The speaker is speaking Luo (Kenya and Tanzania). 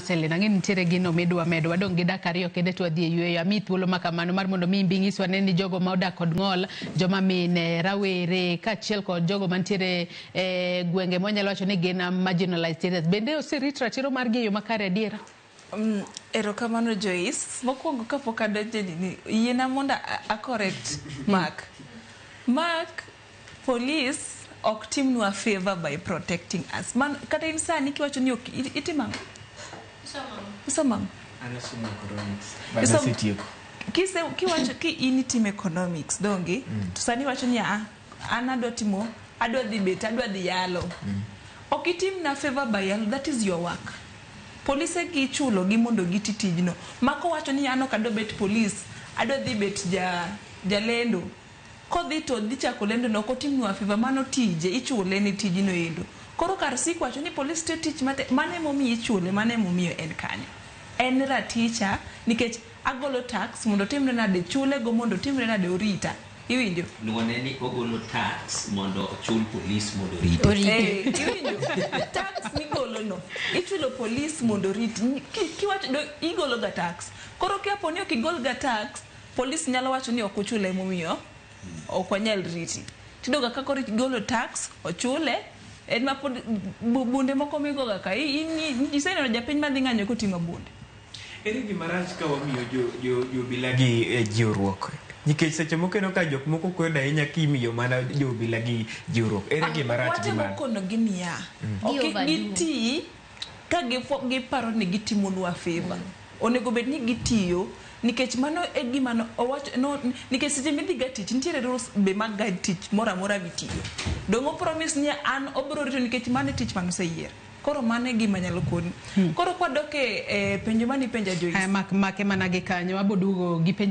Marceline, ang'e ni nitiere gino midwa medo. Wadong' gi dakika 2 kende to wadhi e yueyo. Amiyi thuolo ma kamano mar mondo mi imbi nyiswa ne ni jogo ma odak kod ng'ol, joma mine, rawere, kaachiel kod jogo mantiere e gwenge mwanyalo wacho ni gin marginalized areas. Bende oserit ratiro margi e yo makare adiera? Erokamano Joyce. Mokwongo kapok adonjo e nini, yiena mondo a correct Mark. Mark, police ok timnwa favor by protecting us. Man, kata in sani kiwacho ni ok itimo ang'o? Isomo ang'o? An asomo economics. But asetieko. Kise, kiwacho ki in itimo economics donge to sani iwacho ni ah, an adwa timo adwa dhi bet adwa dhi yalo ok itimna favor by yalo that is your work polise gi ichulo gi mondo giti tijno mako wacho ni an ok adwa bet police adwa dhi bet ja jalendo kodhi to dhi chako lendo no ok otimnwa favor mano tije ichule ne tijno endo koro kar sik wacho ni police tiyo tich matek mano emomiyo ichule mano emomiyo en kanyo en raticha nikech agolo tax mondo otimre nade chule go mondo otimre nade orita iwinjo Nuone ni ogolo tax mondo ochul polis mondo orite. Eh, iwinjo tax migolo no ichulo polis mondo orit kiwacho igolo ga tax koro kapo ni ok igol ga tax polis nyalo wacho ni ok uchule emomiyo ok wanyal riti tiyudo ga ka koro igolo tax ochule en ma pod bunde moko migoga ka iseneno japiny madhi ng'anyo koting'o bunde Ere gima rach ka wamiyo jo obila gi jiwruok? Nikech seche moko ineno ka jok moko kwedo ahinya kimiyo mana jo obila gi jiwruok. Ere gima rach gi watemo mano? konogi niya Gi ok overdo. giti ka giparo ni gitimonwa favor onego bed ni gitiyo nikech mano e gima no, owacho no, nikech seche midhi ga tich nitiere rules be mag ga tich moro amora mitiyo dong' o promise ni an obiro rito nikech mano e tich manoseyier koro mano e gima nyalo koni koro kwadok e penjo manipenja Joyce Haya, make mana gi kanyo. Abo duogo gi penjo.